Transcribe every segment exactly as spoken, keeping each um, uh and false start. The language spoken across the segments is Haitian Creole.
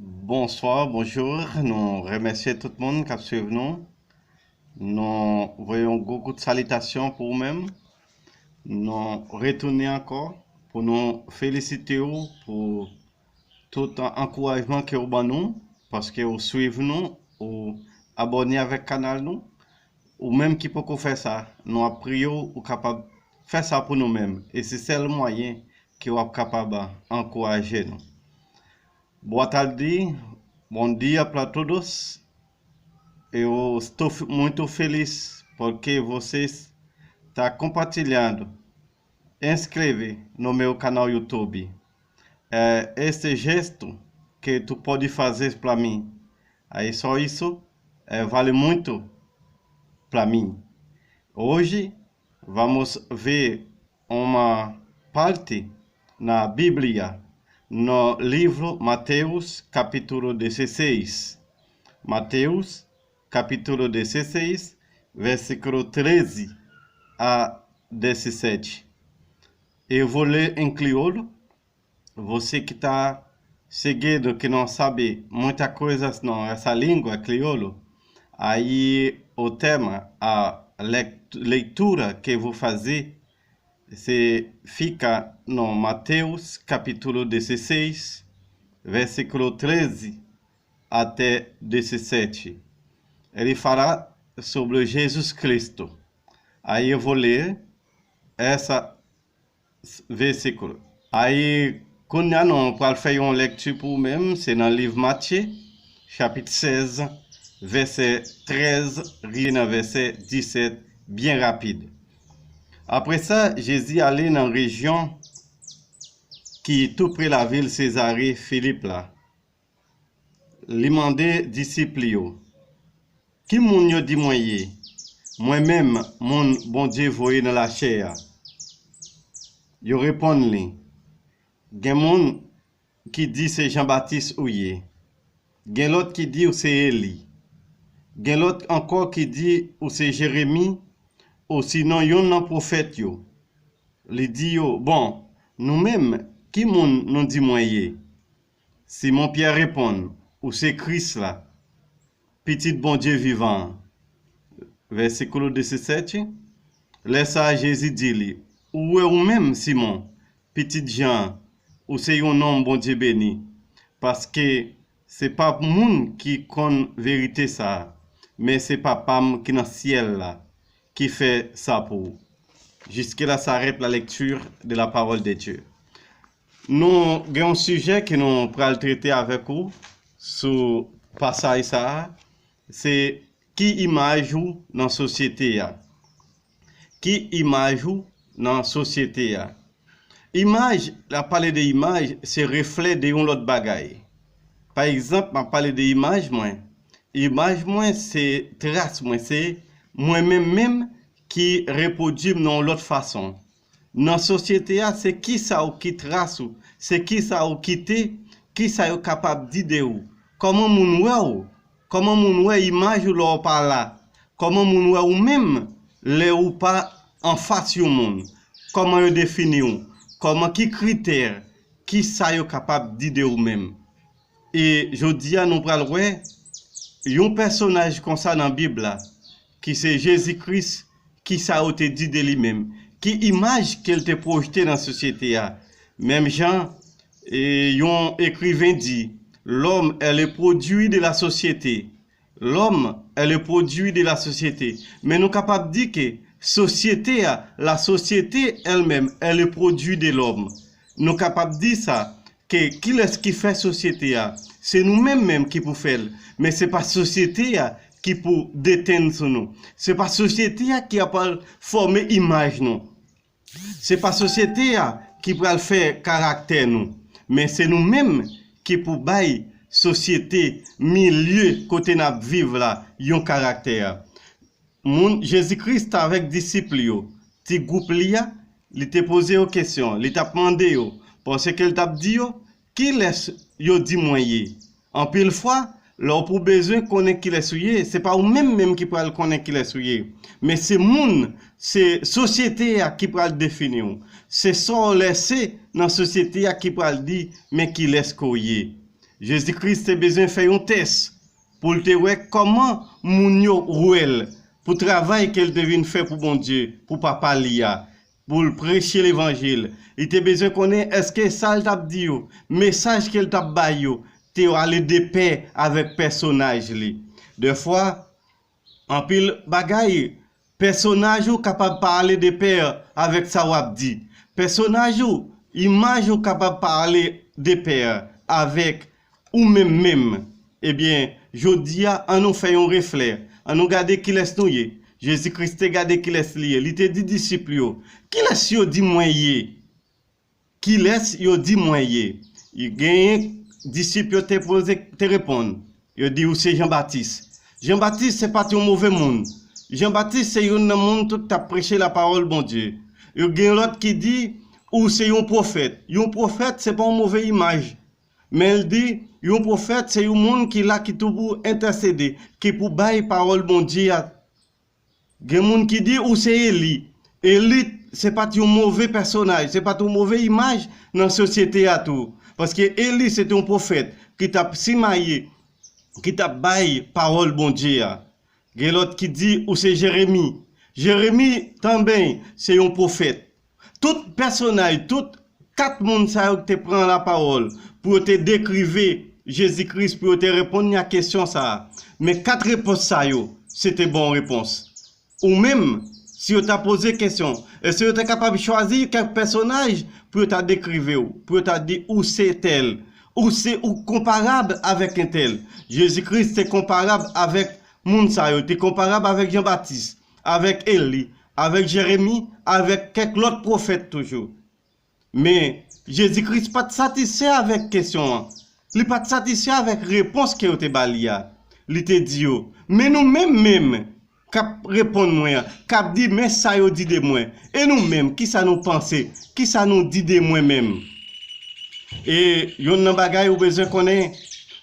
Bonswa, bonjou. Nou remèsye tout moun k ap swiv nou. Nou voye yon gwo kout salitasyon pou ou menm. Nou retounen ankò pou nou felisite w pou tout ankourajman ke w ban nou, paske w swiv nou, ou abòne avèk kanal nou. Ou menm ki poko fè sa, nou ap priye w, ou kapab fè sa pou nou menm. E se sèl mwayen ke w ap kapab ankouraje nou. Boa tarde, bom dia pra todos. Eu estou f- muito feliz porque vocês estão compartilhando. Inscreve no meu canal YouTube. É este gesto que tu pode fazer pra mim. Aí só isso é, vale muito pra mim. Hoje vamos ver uma parte na Bíblia, no livro Mateus, capítulo dezesseis. Mateus, capítulo dezesseis, versículo treze a dezessete. Eu vou ler em crioulo. Você que está seguindo, que não sabe muita coisa não essa língua crioulo, aí o tema, a lec- leitura que eu vou fazer, se fica no Mateus capítulo dezesseis, versículo treze até dezessete. Ele fala sobre Jesus Cristo. Aí eu vou ler essa versículo. Aí, kounye a nou pral fè yon lèkti pou ou menm, se nan liv Matye, chapit sèz, vèsè trèz, rive nan vèsè disèt, byen rapid. Apre sa, Jezi ale nan rejyon ki toupre lavil Sezare Filip la. Li mande disip li yo, "Ki moun yo di mwen ye? Mwen menm, moun Bondye voye nan lachè a?" Yo reponn li, "Gen moun ki di se Jan Batis ou ye. Gen lòt ki di ou se Eli. Gen lòt ankò ki di ou se Jeremi, osinon yonn nan pwofèt yo." Li di yo, "Bon, nou menm, ki moun nou di mwen ye?" Simon Pyè reponn, "Ou se Kris la, Pitit Bondye vivan an." Vèsíkulo dezasete. Lè sa a, Jezi di li, "Ou wè ou menm, Simon, pitit Jan an, ou se yon nonm Bondye beni, paske se pa moun ki konn verite sa a, men se Papa m ki nan syèl la ki fè sa pou ou." Jusque là s'arrête la lecture de la parole de Dieu. Nou gen yon sijè ke nou pral trete avèk ou sou pasaj sa a, se ki imaj ou nan sosyete a? Ki imaj ou nan sosyete a? Imaj, la pale de imaj, se reflè de yon lòt bagay. Pa egzanp, m ap pale de imaj mwen. Imaj mwen se tras mwen, se mwen menm menm ki repwodui m nan yon lòt fason. Nan sosyete a, se kisa ou ki tras ou, se kisa ou kite, kisa yo kapab di de ou. Kòman moun wè ou? Kòman moun wè imaj ou lè w pa la? Kòman moun wè ou menm lè ou pa anfas yon moun? Kòman yo defini w? Kòman, ki kritè, kisa yo kapab di de ou menm? E jodi a, nou pral wè yon pèsonaj konsa nan Bib la, ki se Jezi Kris, kisa yo te di de li menm, ki imaj ke l te pwojte nan sosyete a. Menm jan, e, yon ekriven di, "L'homme est le produit de la société." L'homme est le produit de la société. Men nou kapab di ke sosyete a, la société elle-même est le produit de l'homme. Nou kapab di sa, ke kilès ki fè sosyete a? Se nou menm menm ki pou fè l, men se pa sosyete a ki pou detenn sou nou. Se pa sosyete a ki ap al fòme imaj nou. Se pa sosyete a ki pral fè karaktè nou, men se nou menm ki pou bay sosyete, milye kote n ap viv la, yon karaktè a. Moun, Jezi Kris t avèk disip li yo, ti gwoup li a, li te poze yo kesyon, li t ap mande yo, paske l t ap di yo, "Kilès yo di mwen ye?" Anpil fwa, lè w pou bezwen konnen kilès ou ye, se pa ou menm menm ki pral konnen kilès ou ye, men se moun, se sosyete a ki pral defini w. Se sa w lèse nan sosyete a ki pral di, "Men kilès ke w ye." Jezi Kris te bezwen fè yon tès pou l te wè kòman moun yo wè l pou travay ke l te vin fè pou Bondye, pou Papa li a, pou l preche levanjil. Li te bezwen konnen èske sa l t ap di yo, mesaj ke l t ap bay yo, te ale depè avèk pèsonaj li. Dèfwa, anpil bagay, pèsonaj ou kapab pa ale depè avèk sa w ap di. Pèsonaj ou, imaj ou kapab pa ale depè avèk ou menm menm. Ebyen, jodi a, ann nou fè yon reflè. Ann nou gade kilès nou ye. Jezi Kris te gade kilès li ye. Li te di disip yo, kilès yo di mwen ye? Kilès yo di mwen ye? Genyen disip yo te poze, te reponn. Yo di ou se Jan Batis. Jan Batis se pa t yon move moun. Jan Batis se youn nan moun tout t ap preche lapawòl Bondye. Yo gen lòt ki di ou se yon pwofèt. Yon pwofèt se pa yon move imaj. Men l di, yon pwofèt se yon moun ki la ki tou pou entèsede, ki pou bay pawòl Bondye a. Gen moun ki di ou se Eli. Eli se pa t yon move pèsonaj, se pa t yon move imaj nan sosyete a tou. Paske Eli se te yon pwofèt ki t ap simaye, ki t ap bay pawòl Bondye a. Gen lòt ki di ou se Jeremi. Jeremi tanben se yon pwofèt. Tout pèsonaj, tout kat moun sa yo ki te pran lapawòl pou yo te dekrive Jezi Kris, pou yo te reponn a kesyon sa a. Men kat repons sa yo, se te bon repons. Ou menm, si yo ta poze kesyon, èske yo te kapab chwazi kèk pèsonaj pou yo ta dekrive w, pou yo ta di ou se tèl, ou se, ou konparab avèk entèl? Jezi Kris te konparab avèk moun sa yo, te konparab avèk Jan Batis, avèk Eli, avèk Jeremi, avèk kèk lòt pwofèt toujou. Men, Jezi Kris pa t satisfè avèk kesyon an. Li pa t satisfè avèk repons ke yo te ba li a. Li te di yo, men nou menm menm k ap reponn mwen an, k ap di men sa yo di de mwen. E nou menm, kisa nou panse? Kisa nou di de mwen menm? E yonn nan bagay ou bezwen konnen,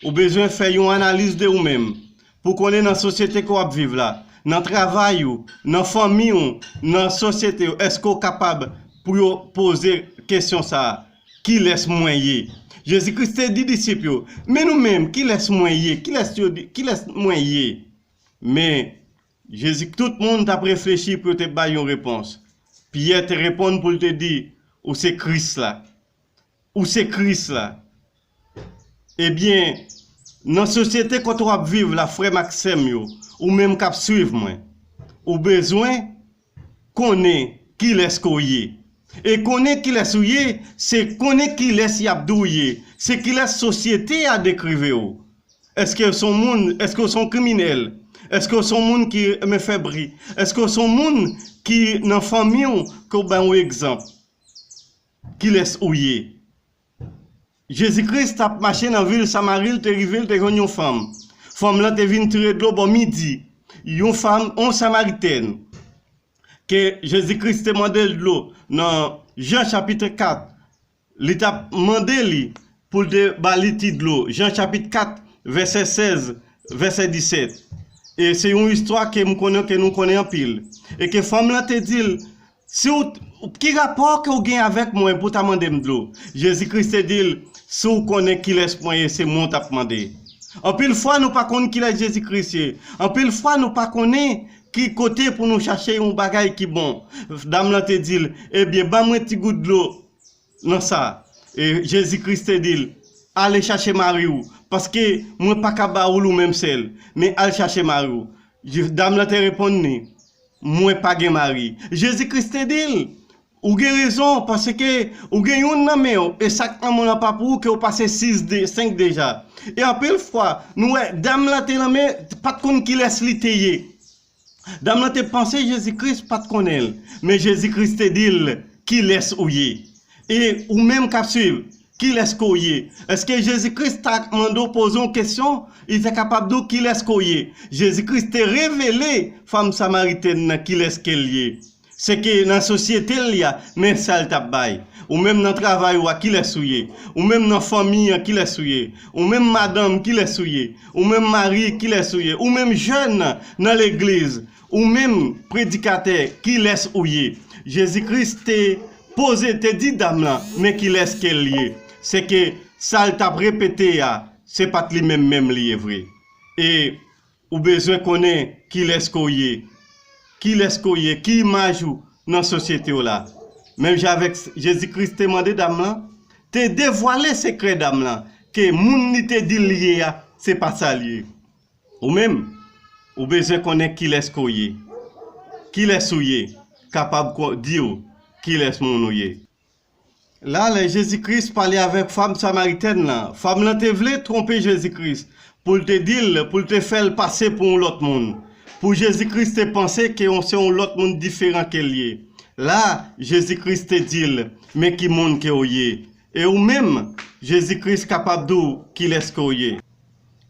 ou bezwen fè yon analiz de ou menm. Pou konnen nan sosyete ke w ap viv la, nan travay ou, nan fanmi w, nan sosyete w, èske w kapab pou yo poze kesyon sa a, kilès mwen ye? Jezi Kris te di disip yo, men nou menm, kilès mwen ye? Kilès yo di, kilès mwen ye? Men, Jezi, tout moun t ap reflechi pou yo te bay yon repons. Pyè te reponn pou l te di, ou se Kris la. Ou se Kris la. Ebyen, nan sosyete kote w ap viv la, frè m ak sè m yo, ou menm k ap swiv mwen, ou bezwen konnen kilès ke w ye. E konnen kilès ou ye, se konnen kilès y ap di w ye, se kilès sosyete a dekrive w. Èske w se yon moun, èske w se yon kriminèl? Èske w se yon moun ki renmen fè bri? Èske w se yon moun ki nan fanmi w ke w bay yon egzanp? Kilès ou ye? Jezi Kris t ap mache nan vil Samari, l te rive, l te jwenn yon fanm. Fanm lan te vin tire dlo bò midi. Yon fanm, yon Samaritèn, ke Jezi Kris te mande l dlo nan Jan chapit kat. Li t ap mande li pou l te ba li ti dlo. Jan chapit kat, vèsè sèz, vèsè disèt. E se yon istwa ke m konnen, ke nou konnen anpil. E ke fanm lan te di l, si w, ki rapò ke w gen avèk mwen pou w ta mande m dlo? Jezi Kris te di l, si w konnen kilès mwen ye, se mwen w t ap mande. Anpil fwa nou pa konn kilès Jezi Kris ye. Anpil fwa nou pa konnen ki kote pou nou chache yon bagay ki bon. Dam lan te di l, ebyen, ban mwen ti gout dlo nan sa. E Jezi Kris te di l, ale chache mari w, paske mwen pa ka ba ou l ou menm sèl, men al chache mari w. Je- Dam lan te reponn li, mwen pa gen mari. Jezi Kris te di l, ou gen rezon, paske ou gen youn nan men w, e sa k nan men w lan pa pou ou, ke w pase sis de, senk deja. E anpil fwa, nou wè, dam lan te nan men, pa t konn kilès li te ye. Dam lan te panse Jezi Kris pa t konnen l, men Jezi Kris te di l, kilès ou ye? E ou menm k ap swiv, kilès ke w ye? Èske Jezi Kris ta mande w poze yon kesyon? Li te kapab di w, kilès ke w ye? Jezi Kris te revele fanm Samaritèn nan kilès ke l ye. Se ke nan sosyete l ya, men sa l t ap bay. Ou menm nan travay ou a, kilès ou ye? Ou menm nan fanmi an, kilès ou ye? Ou menm madanm, kilès ou ye? Ou menm mari, kilès ou ye? Ou menm jèn nan legliz, ou menm predikatè, kilès ou ye? Jezi Kris te poze, te di dam lan, men kilès ke l ye? Se ke sa l t ap repete a, se pa t li menm menm li ye vre. E ou bezwen konnen kilès ke w ye. Kilès ke w ye, ki imaj ou nan sosyete w la. Menm jan avèk Jezi Kris te mande dam lan, te devwale sekrè dam lan, ke moun li te di l li ye a, se pa sa l ye. Ou menm, ou bezwen konnen kilès ke w ye. Kilès ou ye, kapab ko- di w kilès moun ou ye. La, lè Jezi Kris pale avèk fanm samaritèn lan, fanm lan te vle twonpe Jezi Kris, pou l te di l, pou l te fè l pase pou yon lòt moun. Pou Jezi Kris te panse ke yon, se yon lòt moun diferan ke l ye. La, Jezi Kris te di l, men ki moun ke w ye. E ou menm, Jezi Kris kapab di w kilès ke w ye.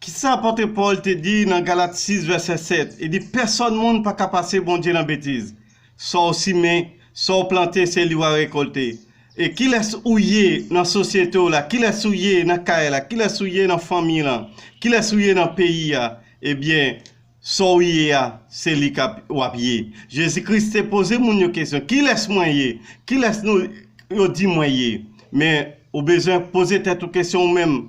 Kisa apòt Pòl te di nan Galat sis vèsè sèt? Li di, pèsòn moun pa ka pase Bondye nan betiz. Sa w simen, sa w plante, se li w a rekòlte. E kilès ou ye nan sosyete w la? Kilès ou ye nan kay la? Kilès ou ye nan fanmi lan? Kilès ou ye nan peyi a? Ebyen, sa w ye a, se li k ap, w ap ye. Jezi Kris te poze moun yo kesyon, kilès mwen ye? Kilès nou, yo di mwen ye? Men, ou bezwen poze tèt ou kesyon ou menm,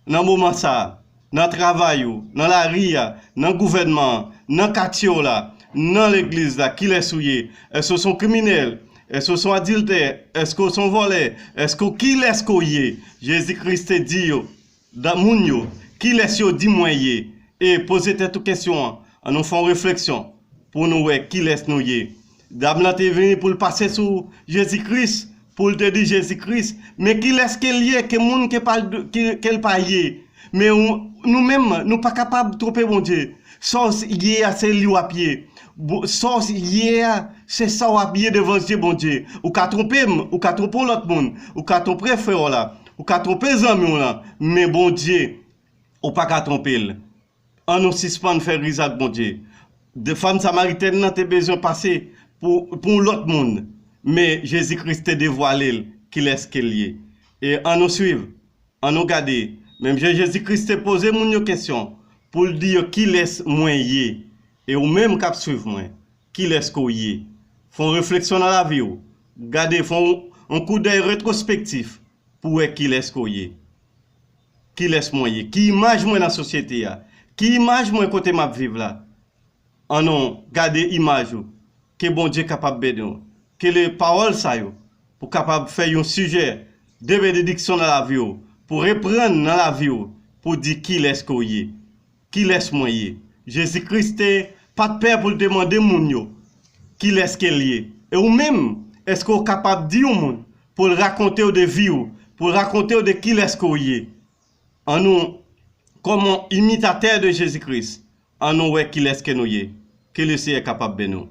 nan moman sa a, nan travay ou, nan lari a, nan gouvènman an, nan katye w la, nan legliz la, kilès ou ye? Èske w se yon kriminèl? Èske w se yon adiltè? Èske w se yon vòlè? Èske w, kilès ke w ye? Jezi Kris te di yo, dan moun yo, kilès yo di mwen ye? E poze tèt ou kesyon an, ann nou fè yon refleksyon pou nou wè kilès nou ye. Dam lan te vini pou l pase sou Jezi Kris, pou l te di Jezi Kris, men kilès ke l ye, ke moun ke pa l, ke, ke l pa ye. Men ou, nou menm, nou pa kapab twonpe Bondye. Sa w ye a, se li w ap ye. Bo- Sa w ye a, se sa w ap ye devan zye Bondye. Ou ka twonpe m, ou ka twonpe yon lòt moun, ou ka twonpe frè w la, ou ka twonpe zanmi w lan, men Bondye, ou pa ka twonpe l. Ann nou sispann fè riz ak Bondye. De fanm samaritèn nan te bezwen pase pou, pou yon lòt moun, men Jezi Kris te devwale l kilès ke l ye. E ann nou swiv, ann nou gade, menm jan Jezi Kris te poze moun yo kesyon pou l di yo kilès mwen ye, e ou menm k ap swiv mwen, kilès ke w ye? Fè yon refleksyon nan lavi w. Gade, fè yon, yon koudèy retwospektif pou wè kilès ke w ye. Kilès mwen ye? Ki imaj mwen nan sosyete a? Ki imaj mwen kote m ap viv la? Ann nou gade imaj ou. Ke Bondye kapab beni w. Ke le pawòl sa yo pou kapab fè yon sijè de benediksyon nan lavi w, pou reprann nan lavi w, pou di kilès ke w ye. Kilès mwen ye? Jezi Kris te pa t pè pou l te mande moun yo kilès ke l ye. E ou menm, èske w kapab di yon moun pou l rakonte w de vi w, pou l rakonte w de kilès ke w ye? Ann nou, kòm yon imitatè de Jezi Kris, ann nou wè kilès ke nou ye. Ke le Seyè kapab beni w.